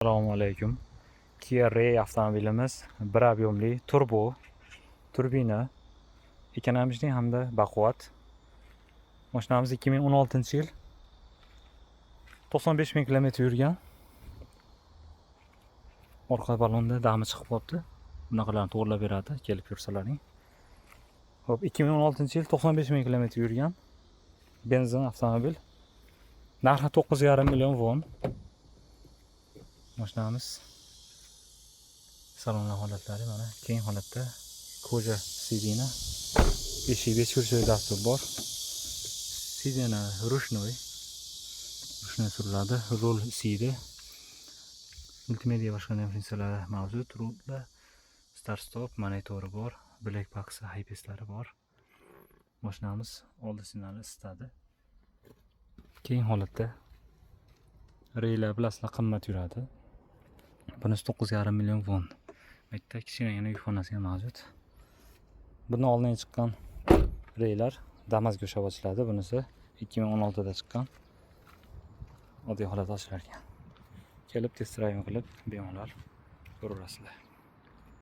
Assalomu alaykum. Kia Ray avtomobilimiz bir объем li, turbo, turbina, экономичный hamda baquvvat. Mashinamiz 2016-yil, 95 ming kilometr yurgan. Orqa balonda dami chiqib qolibdi. Bunaqalarni to'g'irlab beradi, kelib ko'rsalaring. Xo'p, 2016-yil, 95 ming kilometr yurgan. Benzin avtomobil. Narxi 9,5 million won. Mashinamiz salonlar holatlari mana keng holatda, кожа сиденье, beshik, besh kursilik dastur bor. Сиденье ручной, ручной suriladi, rul isiydi. Multimedia, boshqa funksiyalari mavjud. Rulda start stop monitori bor, black box Hiperslari bor. Mashinamiz oldi signali isitadi. Keng holatda. Reylar, bilasizlar, qimmat yuradi. Bunisi 9,5 million won. Bu yerda kichkinagina yukxonasi ham mavjud. Bundan oldin chiqqan Reylar Damazga o'xshab ochiladi. Bunisi 2016da chiqqan. Oddiy holatda ochilar ekan. Kelib test drive qilib bemalol ko'raverasizlar.